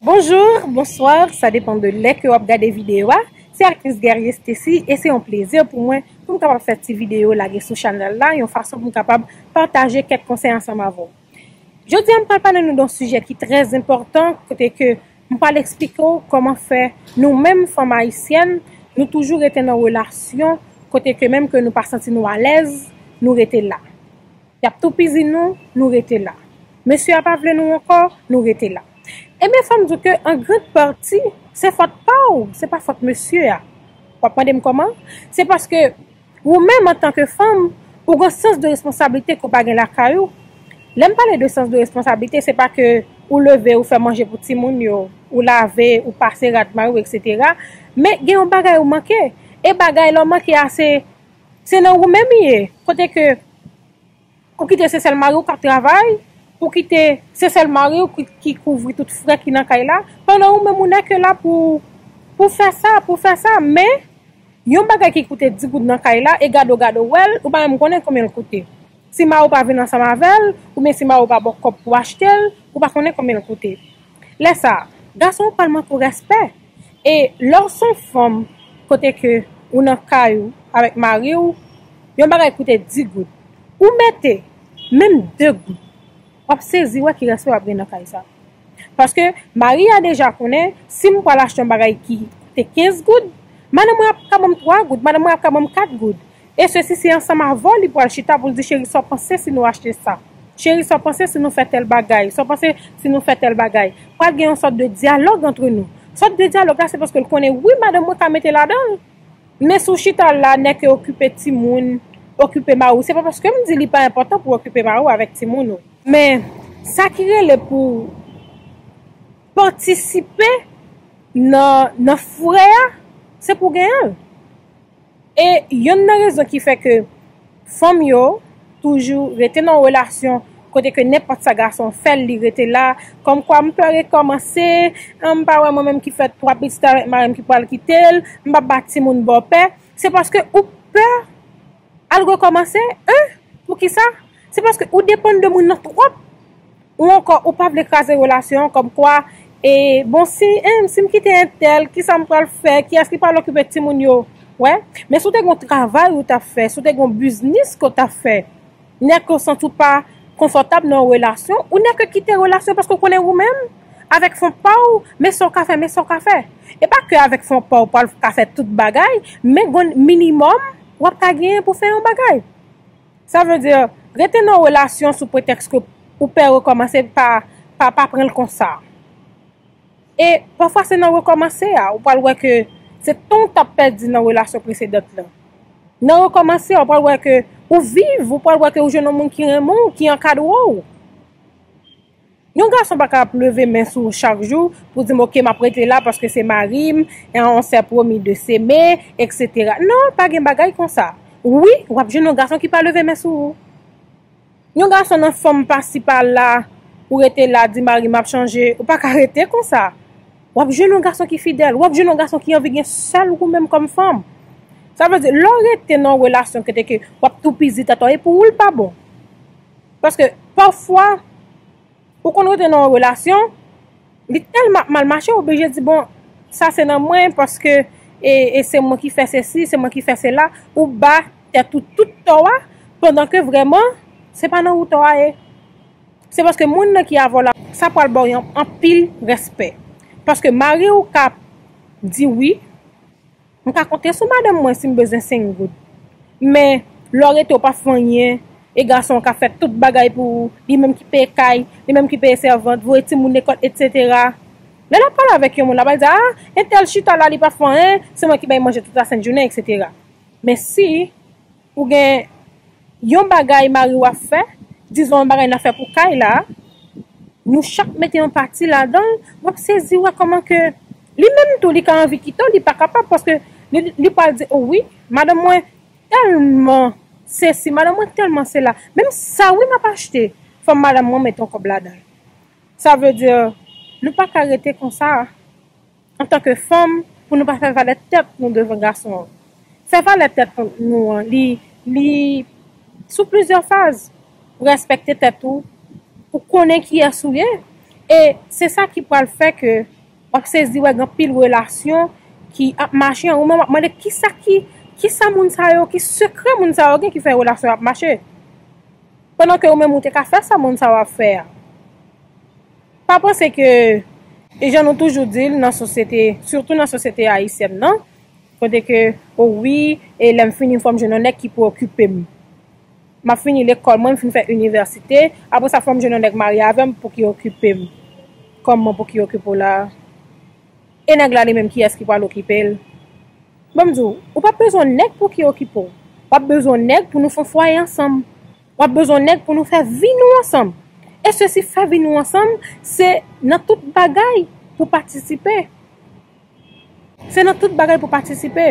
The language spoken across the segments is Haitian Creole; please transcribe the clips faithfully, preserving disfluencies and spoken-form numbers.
Bonjou, bonswa, sa depann de lè ke w ap gade videyo a. Se aktris Guerrier Stacy e se yon plezi pou mwen pou m kapab fè ti videyo lage sou chanèl la, yon fason pou m kapab pataje kèk konsèy ansanm avè w. Jodi a, m pral pale nou de yon sijè ki trè enpòtan, kote ke m pral eksplike w kòman fè nou menm fanm ayisyèn, nou toujou rete nan relasyon kote ke menm ke nou pa santi nou alèz, nou rete la. Y ap toupizi nou, nou rete la. Mesye a pa vle nou ankò, nou rete la. Ebyen, fò m di w ke an grand pati, se fòt pa w, se pa fòt mesye a. W ap mande m kòman? Se paske ou menm, antanke fanm, ou gen sans de responsablite ke w pa gen lakay ou. Lè m pale de sans de responsablite, se pa ke ou leve, ou fè manje pou timoun yo, ou lave, ou pase rad mari w, etsetera. Men gen yon bagay ou manke. E bagay la w manke a, se, se nan ou menm li ye. Kote ke ou kite se sèl mari w k ap travay, ou kite se sèl mari w ki, ki kouvri tout frè ki nan kay la, pandan ou menm ou nèke la pou, pou fè sa, pou fè sa. Men, yon bagay ki koute dis goud nan kay la, e gade w gade w wè l, ou pa menm konnen konbyen l koute. Si mari w pa vin ansanm avè l, oubyen si mari w pa ba w kòb pou w achte l, ou pa konnen konbyen l koute. Lè sa a, gason w pral manke w respè. E lè w se yon fanm, kote ke ou nan kay ou avèk mari w, yon bagay koute dis goud, ou mete menm de goud, w ap sezi wè ki respè w ap gen nan kay sa. Paske mari a deja konnen, si m pral achte yon bagay ki koute kenz goud, madanm mwen ap ka ban m twa goud, madanm mwen ap ka ban m kat goud. E sesi, se ansanm avè w li pral chita pou l di, cheri, sa w panse si nou achte sa? Cheri, sa w panse si nou fè tèl bagay? Sa w panse si nou fè tèl bagay? Pral gen yon sòt de dyalòg antre nou. Sòt de dyalòg la, se paske l konnen, wi, madanm mwen ka mete ladan l. Men si w chita la, nèke okipe timoun, okipe mari w, se pa paske m di li pa enpòtan pou w okipe mari w avèk timoun ou. Men, sa ki rele pou patisipe nan, nan frè a, se pou genyen l. E yonn nan rezon ki fè ke fanm yo toujou rete nan yon relasyon kote ke nenpòt sa gason fè l, li rete la, kòmkwa m pè rekòmanse, m pa wè mwen menm ki fè twa pitit avèk mari m ki pral kite l, m p ap ba timoun bòpè, se paske ou pè al rekòmanse, en? Poukisa? Se paske ou depann de moun nan twòp. Ou ankò, ou pa vle kraze relasyon an, kòmkwa, e, bon, si, en, si m kite entèl, kisa m pral fè? Kiyès ki pral okipe timoun yo? Wè, men si w te gen yon travay ou t ap fè, si w te gen yon biznis ke w t ap fè, nèke w santi w pa konfòtab nan yon relasyon, ou nèke kite relasyon paske w konnen ou menm, avèk fon pa w, men sa w ka fè, men sa w ka fè. E pa ke avèk fon pa w pral ka fè tout bagay, men gon minimòm w ap ka genyen pou fè yon bagay. Sa vle di, rete nan yon relasyon sou pretèks ke ou pè rekòmanse, pa, pa, pa pran l konsa. E pafwa se nan rekòmanse a, ou pral wè ke se tan w t ap pèdi nan relasyon presedant lan. Nan rekòmanse a, ou pral wè ke ou viv, ou pral wè ke ou jwenn yon moun ki renmen w, ki ankadre w. Yon gason pa ka ap leve men sou ou chak jou pou di m, oke, m ap rete la paske se mari m, e on sè pwomi de seme, etsetera. Non, pa gen bagay konsa. Wi, w ap jwenn yon gason ki pa leve men sou ou. Yon gason nan fanm pasi pa la, ou rete la, di mari m ap chanje, ou pa ka rete konsa. W ap jwenn yon gason ki fidèl, w ap jwenn yon gason ki anvi gen sèl ou menm kòm fanm. Sa vle di, lè w rete nan yon relasyon kote ke w ap toupizi tèt ou, e pou ou l pa bon. Paske pafwa, ou konn rete nan yon relasyon, li tèlman ap mal mache, ou oblije di, bon, sa se nan mwen, paske e, e se mwen ki fè sesi, se mwen ki fè sela, ou ba tèt ou tout tò a, pandan ke vrèman, se pa nan ou tò a ye. Se paske moun nan ki avè w la, sa pral ba w yon anpil respè. Paske mari w ka di wi, m ka konte sou madanm mwen si m bezwen senk goud. Men, lè w rete w pa fè anyen, e gason an ka fè tout bagay pou ou, li menm ki peye kay, li menm ki peye sèvant, voye timoun lekòl, etsetera. Lè l ap pale avèk yon moun, l ap di, a, entèl chita la, li pa fè anyen, se mwen ki bay manje tout lasent jounen, etsetera. Men si ou gen yon bagay mari w ap fè, dizon yon bagay n ap fè pou kay la, nou chak mete yon pati ladan l, w ap sezi wè kòman ke li menm tou, li ka anvi kite w, li pa kapab, paske li, li pral di, o wi, madanm mwen tèlman sesi, madanm mwen tèlman sela. Menm sa wi m ap achte, fò madanm mwen mete yon kòb ladan l. Sa vle di, nou pa ka rete konsa. Antanke fanm, pou nou pa fè valè tèt nou devan gason an. Fè valè tèt nou an, li, li sou plizyè faz. Ou respekte tèt ou, ou konnen kiyès ou ye, e se sa ki pral fè ke W ap sezi wè gen anpil relasyon ki ap mache, ou menm w ap mande kisa ki, kisa moun sa yo, ki sekrè moun sa yo gen ki fè relasyon ap mache. Pandan ke ou menm ou te ka fè sa moun sa yo ap fè a. Pa panse ke, e jan nou toujou di l nan sosyete, sitou nan sosyete ayisyèn nan, kote ke, o wi, e lè m fini fò m jwenn yon nèg ki pou okipe m. M ap fini lekòl mwen, m fin fè inivèsite, apre sa fò m jwenn yon nèg marye avè m pou ki okipe m. Kòman pou ki okipe w la? E nèg la li menm kiyès ki pral okipe l? Ban m di w, ou p ap bezwen nèg pou ki okipe w. W ap bezwen nèg pou nou fè fwaye ansanm. W ap bezwen nèg pou nou fè vi nou ansanm. E sesi fè vi nou ansanm, se nan tout bagay pou patisipe. Se nan tout bagay pou patisipe.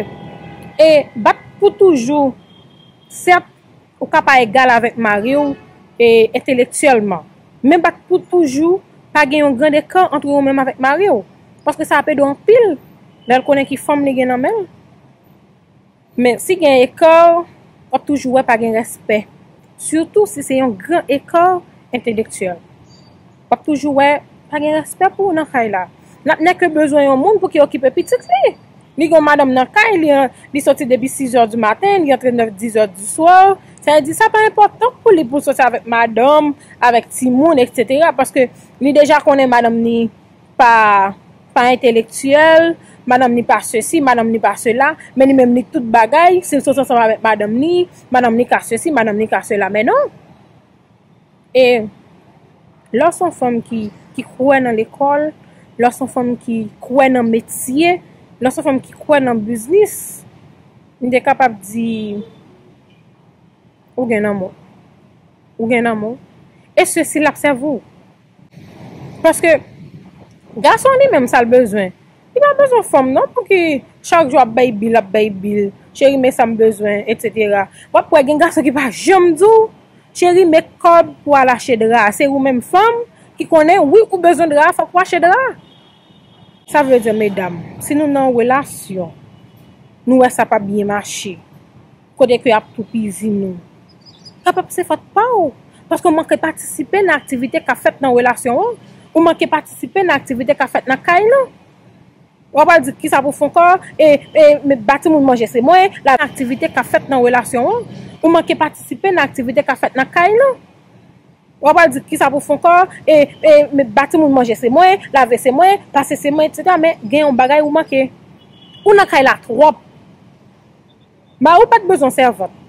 E bat pou toujou, sèt, ou ka pa egal avèk mari w e entelektyèlman. Men bat pou toujou pa gen yon grand écart entre ou menm avèk mari w. Paske sa ap ede w anpil lè l konnen ki fanm li gen nan men l. Men si gen eka, w ap toujou wè pa gen respè. Sitou si se yon gran eka entelektyèl. W ap toujou wè pa gen respè pou ou nan kay la. N ap nèke bezwen yon moun pou ki okipe pitit li. Li gen yon madanm nan kay li, li soti depi sis è di maten, li antre nèf, dis è di swa. Sa vle di sa pa enpòtan pou li pou l soti avèk madanm, avèk timoun, etsetera. Paske li deja konnen madanm li pa, pa entelektyèl, madanm li pa sesi, madanm li pa sela, men li menm li tout bagay, si l soti ansanm avèk madanm li, madanm li ka sesi, madanm li ka sela. Men non. E lè w se yon fanm ki, ki kwè nan lekòl, lè w se yon fanm ki kwè nan metye, lè w se yon fanm ki kwè nan biznis, m te kapab di, ou gen nan men w. Ou gen nan men w. E sesi l ap sèvi w. Paske gason li menm sa l bezwen. Li pa bezwen fanm non pou ki chak jou ap bay bil, ap bay bil. Cheri, men sa m bezwen, etsetera. W ap wè gen gason ki pa janm di w, cheri, men kòb pou al achte dra. Se ou menm fanm ki konnen, wi, ou bezwen dra, fòk ou achte dra. Sa vle di, medam, si nou nan yon relasyon, nou wè sa pa byen mache, kote ke y ap toupizi nou, kapab se fòt pa w. Paske w manke patisipe nan aktivite k ap fèt nan relasyon an. Ou manke patisipe nan aktivite k ap fèt nan kay lan. W ap al di kisa pou fè ankò, e, e, men ba timoun manje se mwen, la aktivite k ap fèt nan relasyon an. Ou manke patisipe nan aktivite k ap fèt nan kay lan. W ap al di kisa pou fè ankò, e, e, men ba timoun manje se mwen, lave se mwen, pase se mwen, etsetera. Men gen yon bagay ou manke. Ou nan kay la twòp. Mari w pa t bezwen sèvant.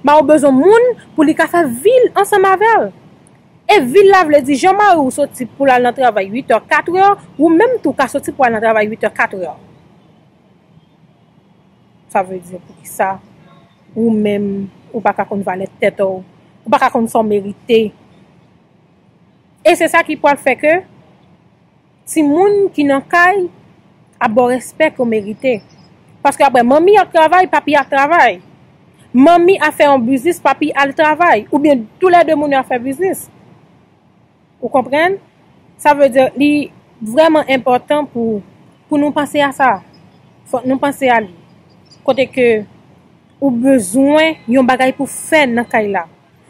Mari w bezwen moun pou li ka fè vi l ansanm avè l. E vi l la vle di jan mari w soti pou l al nan travay uit è, kat è, ou menm tou ka soti pou al nan travay uit è, kat è. Sa vle di poukisa ou menm ou pa ka konn valè tèt ou, ou pa ka konn sa w merite. E se sa ki pral fè ke timoun ki nan kay ap ba w respè ke w merite. Paske apre manmi ap travay, papi ap travay. Manmi ap fè yon biznis, papi al travay. Oubyen toulède moun yo ap fè biznis. Ou konprann? Sa vle di li vrèman enpòtan pou, pou nou panse a sa. Fòk nou panse a li. Kote ke ou bezwen yon bagay pou fè nan kay la.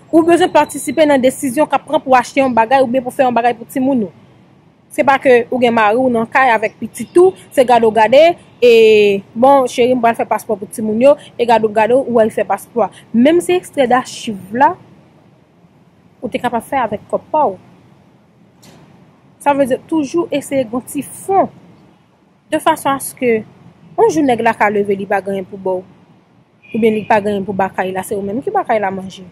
Ou bezwen patisipe nan desizyon k ap pran pou achte yon bagay oubyen pou fè yon bagay pou timoun ou. Se pa ke ou gen mari w nan kay avèk pitit ou, se gade w gade, e, bon, cheri, m pral fè paspò pou timoun yo, e gade w gade w, ou al fè paspò a. Menm si ekstrè dachiv la, ou te kapab fè avèk kòb pa w. Sa vle di toujou eseye gen yon ti fon, de fason aske yon jou nèg la ka leve, li pa gen anyen pou ba w. Oubyen li pa gen anyen pou ba kay la, se ou menm ki ba kay la manje.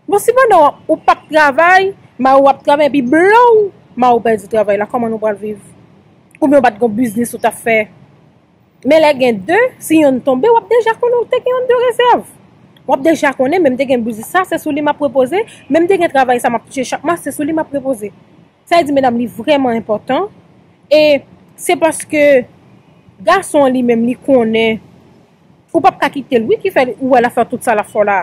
Bon, si pandan w ap travay, mari w ap travay epi blow, mari w pèdi travay la, kòman nou pral viv? Oubyen w pa t gen biznis ou t ap fè. Men lè gen de, si yonn tonbe, w ap deja konnen w te gen yon de rezèv. W ap deja konnen, men m te gen biznis sa, se sou li m ap repoze, men m te gen travay sa m ap touche chak mwa, se sou li m ap repoze. Sa vle di, medam, li vrèman enpòtan. E se paske gason an li menm, li konnen ou p ap ka kite l, wi, ki fè ou wè l ap fè tout sa l ap fè w la.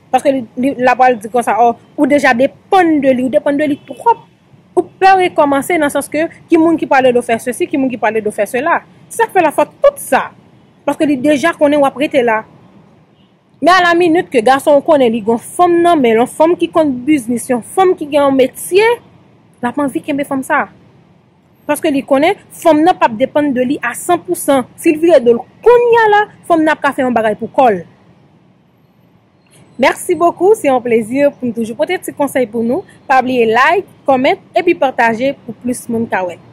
Paske li, li, l ap pral di konsa, o, ou deja depann de li, ou depann de li twòp. Ou pè rekòmanse nan sans ke ki moun ki pral ede w fè sesi, ki moun ki pral ede w fè sela. Se sa k fè l ap fè tout sa. Paske li deja konnen w ap rete la. Men alaminit ke gason w konnen li gen yon fanm nan men l, yon fanm ki konn biznis, yon fanm ki gen yon metye, l ap anvi kenbe fanm sa. Paske li konnen fanm nan p ap depann de li a san pou san. Si l vire do l kounye a la, fanm nan ap ka fè yon bagay pou kò l. Merci beaucoup, c'est un plaisir pou m toujou pote ti konsèy pou nou. Pa bliye like, comment epi pataje pou plis moun ka wè l.